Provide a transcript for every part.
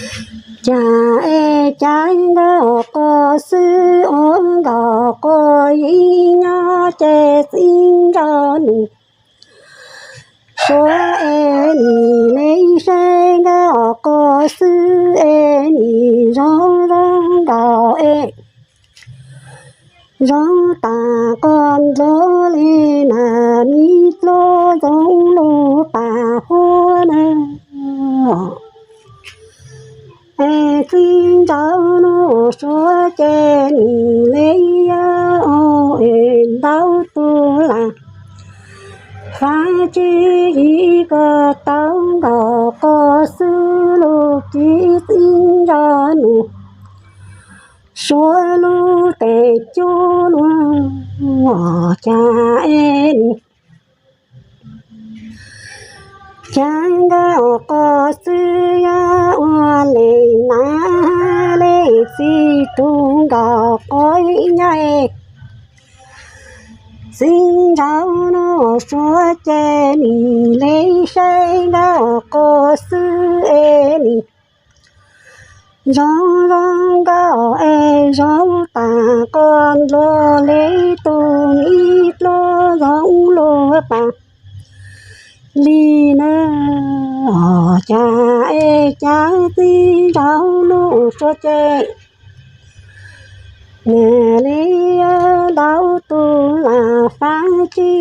Cas es cas nkawd qos xwb ua nkawd qos ib nyob ces txiv nraug nus suav es nim li saib nkawd qos xwb es nim zoo zoo nkaus es zoo tas qos ntsuag li mas me dluab zoo lub pas huab na. Es txiv nraug nus suav ces nim li es ntau tus lam fab tsi ib ko tau nkawd qos xwb lub kiv txiv nraug nus suav lub tes cub nus cas es cas nkawd qos xwb yog ua li na li txiv tus nkawd qos ib nyob es txiv nraug nus suav ces nim li saib nkawd qos xwb es nim zoo zoo nkauj es zoo tas qos ntsuag li tus me dluab zoo lub pas li na. Cas es cas txiv nraug nus suav ces nim li ntau tus lam fab tsi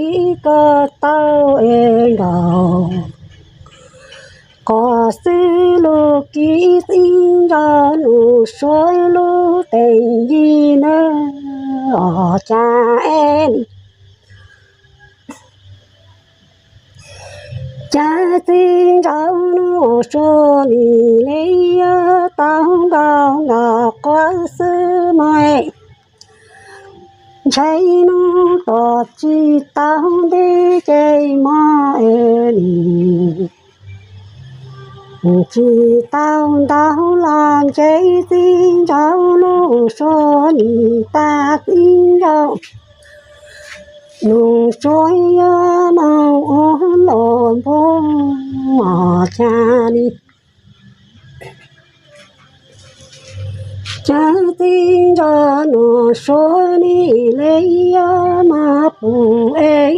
ib ko tau es nkawd qos xwb lub kiv txiv nraug nus suav lub tes yig na. Cas es cas txiv nraug nus suav nim li tau nkawd nkawd qos xwb mas ntshe nws tos tsis tau nti ces mas es nim tsis tau ntau los ntshe txiv nraug nus suav nim tas txiv nraug nus suav yog mas ua los npua cas li cas txiv nraug nus suav nim li yog mas pum es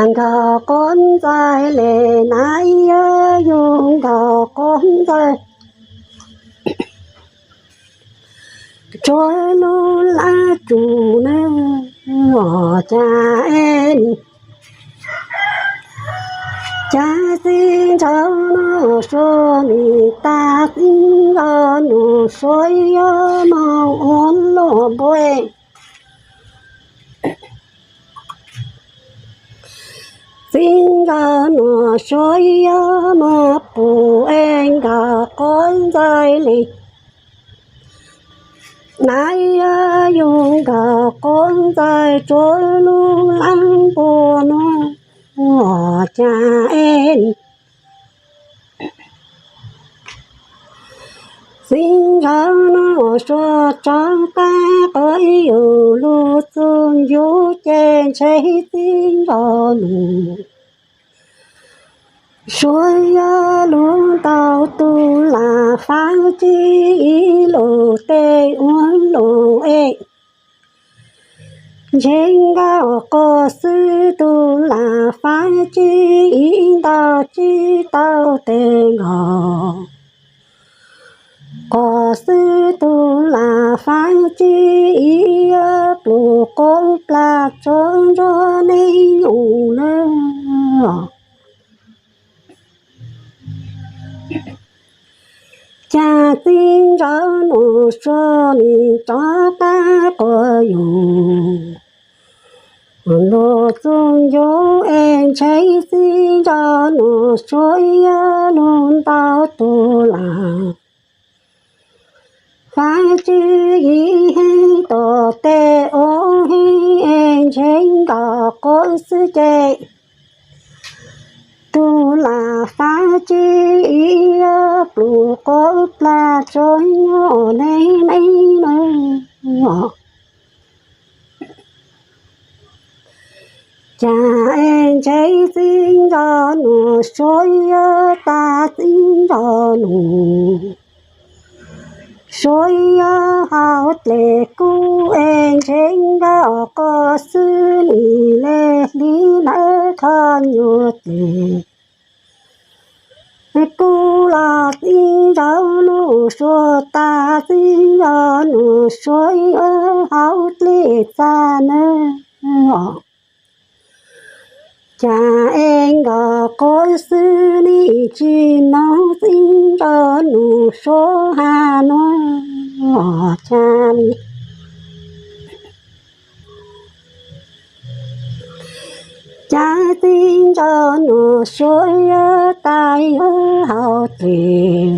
nkawd qos ntxaij li na yog yus nkawd qos ntxaij tsuav lub laj tsum na. Cas es cas txiv nraug nus suav nim tas txiv nraug nus suav yog mas ua los npua txiv nraug nus suav yog mas pum es nkawd qos ntxaij li na yog yus nkawd qos ntxaij tsuav lub laj npua no. Cas es txiv nraug nus suav tso qab qos yus lub txuj ncub ces ntshe txiv nraug nus suav yog lub ntau tus lam fab tsi ib lus tes ua lus es ntshe nkawd qos xwb tus lam fab tsi ib ntau tsis tau tes nkawd qos xwb tus lam fab tsi ib pluas qos plas tso nrog neeg nyoos na. Cas txiv nraug nus suav nim tso qab qos yus lub txuj ncub es ntshe txiv nraug nus suav yog lub ntau tus lam fab tsi ib heev tom tes ua heev es ntshe nkawd qos xwb ces tus lam fab tsi ib pluas qos plas tso nrog neeg nyoos na. Cas es ntshe txiv ntxawm Nuj Suav yuav tas, txiv ntxawm Nuj Suav yuav hauv dlej kub es ntshe nkaus qhov xwb nim le hli ntawd kho nyuag dlej kub los txiv ntxawm Nuj Suav tas, txiv ntxawm Nuj Suav yuav hauv dlej txaj nawb. Cas es nkaus qhov xwb nim tsis hnov txiv ntxawm Nuj Suav hais no, cas li cas txiv ntxawm Nuj Suav yuav tas yuav hauv dlej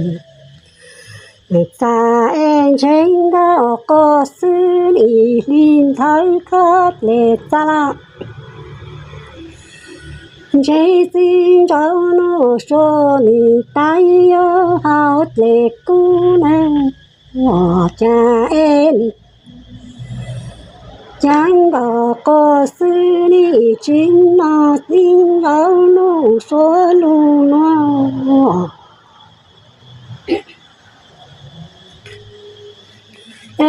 txaj es ntshe nkaus qhov xwb nim hli ntawd kho dlej txaj lawm. Ntshe txiv ntxawm Nuj Suav nim tas yuav hauv dlej kub nawb, cas es nim cas nkaus qhov xwb nim tsis hnov txiv ntxawm Nuj Suav lus no,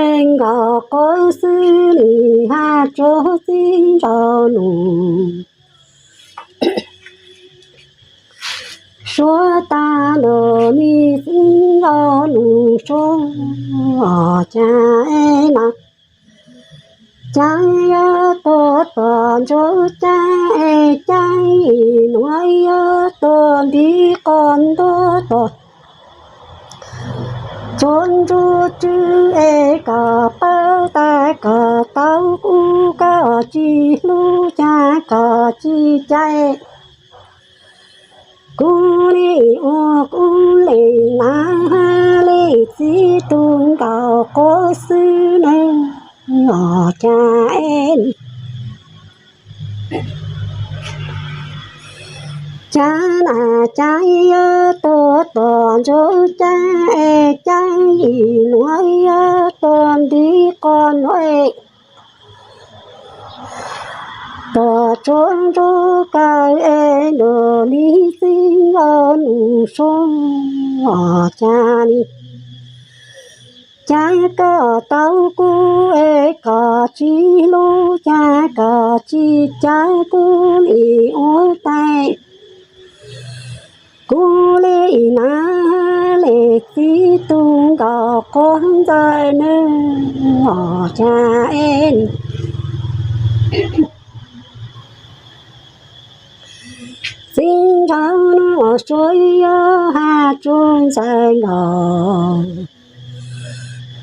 es nkaus qhov xwb nim hais rau txiv ntxawm Nuj Suav tas los nim txiv ntxawm Nuj Suav, cas es no cas yuav tuaj tom ntsuab cab es cas nim nuav yuav tuaj nti qos ntuag tom tsuag ntsuab tswb es kom pab tas kom tau kuv, kom tsis hlub cas kom tsis cais. Kuv li ua kuv li na, li txiv tub nkaus qhov xwb nawb, cas es cas na cas yuav tuaj tom ntsuab cab es cas nim nuav yuav tuaj nti qos ntuag tom tsuag ntsuab kaw es nrug li txiv ntxawm Nuj Suav, cas li cas kom tau kuv es kom tsis hlub cas kom tsis cais, kuv li ua tais. Kuv li na, li txiv tub nkaus qhov ntxawg nawb, cas es txiv ntxawm Nuj Suav yuav hais rau ntxawg nkaus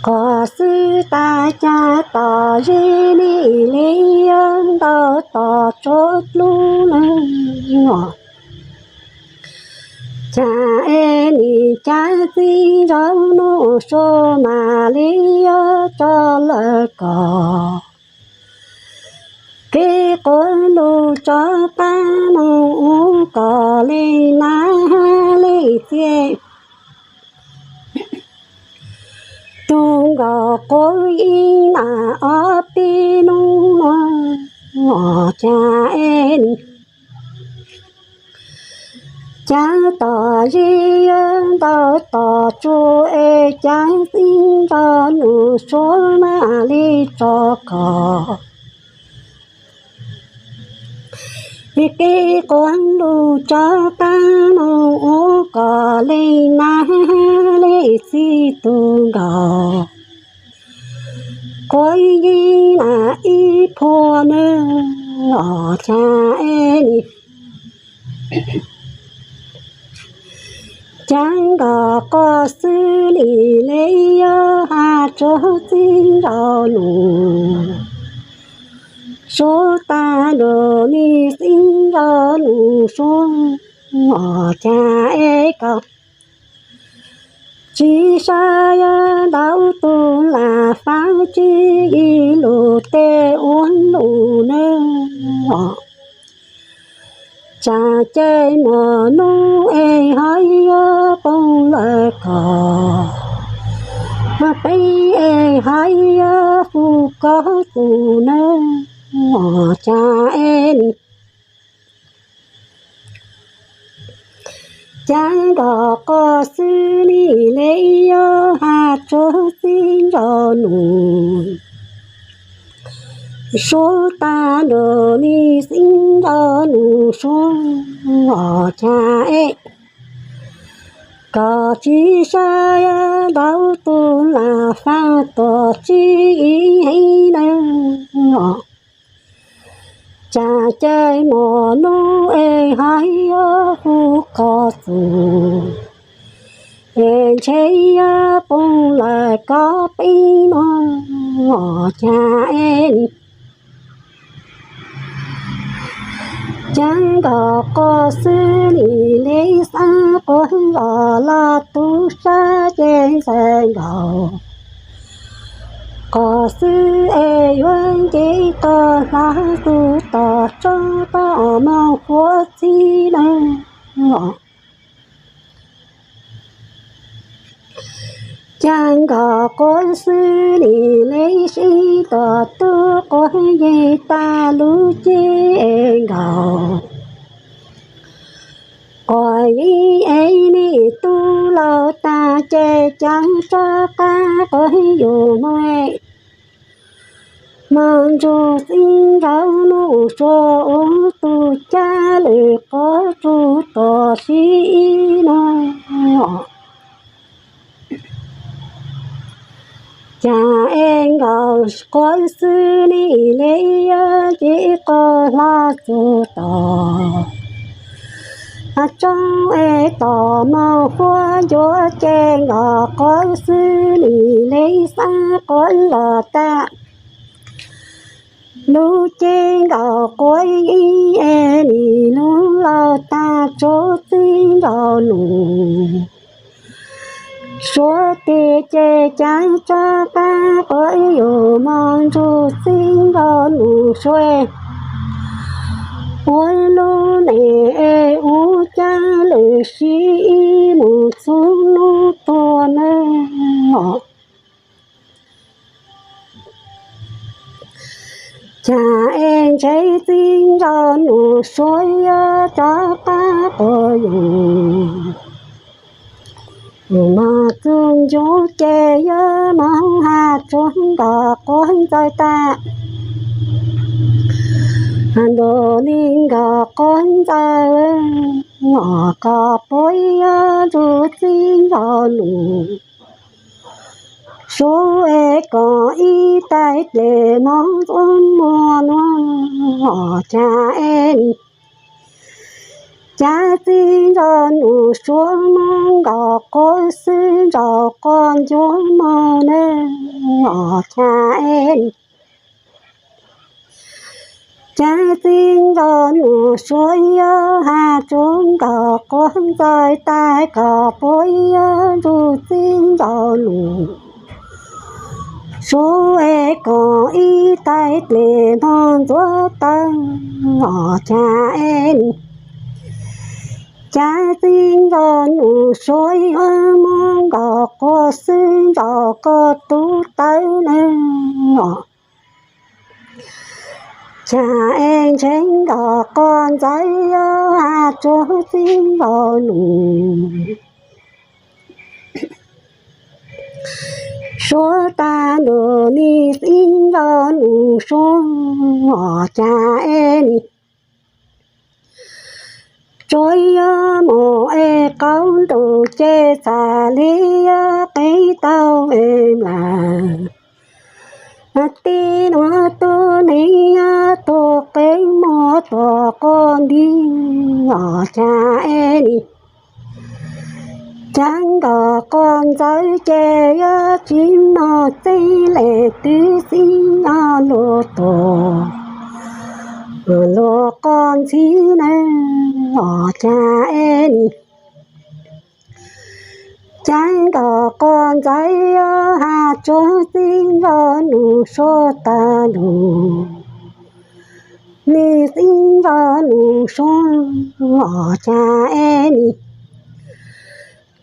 qhov xwb tas cas tom zis nim li yuav ntaus tom tsuag dlub nawb, cas es nim cas txiv ntxawm Nuj Suav mam li yuav tso lawv kom kev quav lug tso qab mus ua kom li nas li txiaj. Tub nkaus quav ib nas ob peb hnub no, cas es cas tom zis yuav ntaus tom tsuag es cas txiv ntxawm Nuj Suav mam li tso kom kev quav lug tso qab mus ua kom li nas li txiaj. Tub nkaus quav ib nas ib phua nawb, cas es cas nkaus qhov xwb nim li yuav hais rau txiv ntxawm Nuj Suav tas los nim txiv ntxawm Nuj Suav, cas es kom tsis saib yuav ntaus tus lam fab tsis ib lus tej ua lus nawb. Tsam ces muaj hnub es hais yuav poob lawm kom, peb es hais yuav fu koj tus nawb, cas es Cav nkos quas xwb nim le yuav has rua txiv nraug nus suav tas nrug nim txiv nraug nus suav os cav es kom tsi saib yuav ntau tug lam faj tuam tsi ib heev nawb. Cav ces mos nub es hais yuav hu qhov txug es ntshe yuav poob lawm koj peb no os cav es Cav nkos quas xwb nim le xaav quas zos los tub sab ces ntxhais nkaus. Quas xwb es yuav nce quas hla xu tom tsob toj moog huab txib nawb. Cav nkos quas xwb nim le sib tuam tub quas yig tag lub ceg es nkaus. Quas yig es nim tub laug tag ces cav rov qab quas yug moog moog nrug txiv nraug nus suav ua tug caj lwm quas tsuj tuam sib ib no. Cav es nkos quas xwb nim le yuav nce quas hla xu tom tsob es tom moog huab ncuav ces nkos quas xwb nim le xaav quas los tag lub ceg nkaus quas yig es nim nub laug tag tsuav txiv nraug nus suav tes ces cav rov qab quas yug moog nrug txiv nraug nus suav ua lub neej es ua caj lwm sib ib mus txug nub tuag nawb. Cav es ntshe txiv nraug nus suav yuav rov qab quas yug moog txug ncuav ces yuav moog has rua nkos quas ntxawg tag nrug nim nkos quas ntxawg os kom puab yuav nrug txiv nraug nus suav es kom ib taig dlej moog ntxuav muag nuav os cav es cav txiv nraug nus suav moog nkos quas xwb nraug quas ncuav moog nawb os cav es cav txiv nraug nus suav yuav has rua nkos quas ntxawg tag kom puab yuav nrug txiv nraug nus suav es kom ib taig dlej moog ntxuav tawg os cav es cav txiv nraug nus suav yuav moog nkos quas xwb nraug quas tub tawg nawb os. Cav es ntshe nkos quas ntxawg yuav has rua txiv nraug nus suav tag nrug nim txiv nraug nus suav os cav es tsuav yuav mus es qaub ntuj ces txhaj li yuav qeeb tau es mlam. Tib nuav tug neeg yuav tuag qeeb muag tuag quas nti os cav es cav nkos quas ntxawg ces yuav tsi moog txeeb le twb txib nyob luag tuag luag quas ntxhib nawb os cav es cav nkos quas ntxawg yuav has rua txiv nraug nus suav tag nrug nim txiv nraug nus suav os cav es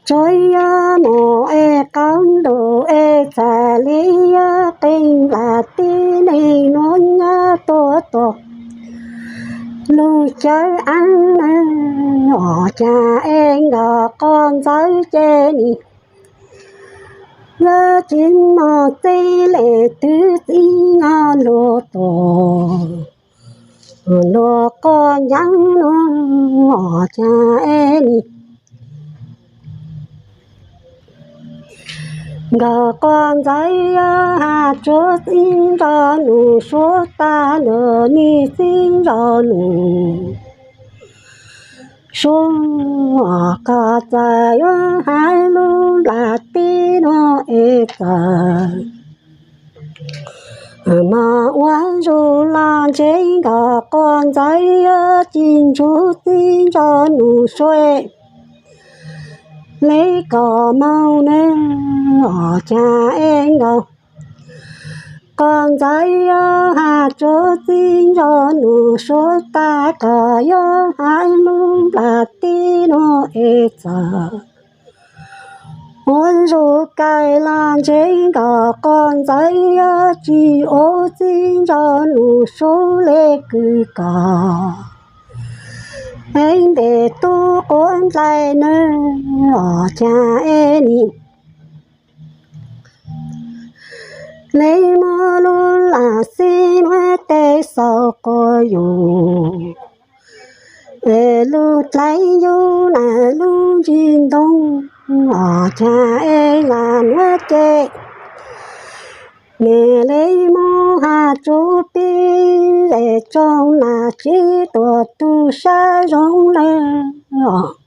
tsuav yuav mus es qaub ntuj es txhaj li yuav qeeb nplas tib neeg nuav nyob tuag tuag lug cawv eeb na, os cas es nkawd quas ntxawg ces nim yog tsis mog txij le twb txib nyob luag tuag, luag quas ncav no, os cas es nim nkawd quas ntxawg yog has tsuav txij nrog nus suav tag, nws nim txij nrog nus suav, qhov txawm yuav hais lub nplam teb no es txawm mog ua zuj los ntshe nkawd quas ntxawg yog tsis ntsuj txij nrog nus suav le kom moog ne, os cas es nkawd quas ntxawg yog has tsuav txij nrog nus suav tag, qhov yuav hais lub nplam teb no es txawm ua zuj kawg los ntshe nkawd quas ntxawg yog tsis ua txij nrog nus suav le kws kom es ntes tub quav nplaig ne, os cas es nim le muab lub lam xib muab tej xaus quas yus, es lub dlaim yus na lub ntsis ntoo, os cas es lam nuav ces nim le muab has tsuav pib es tsoom nam tsev tuam tug sab zoo lawm os.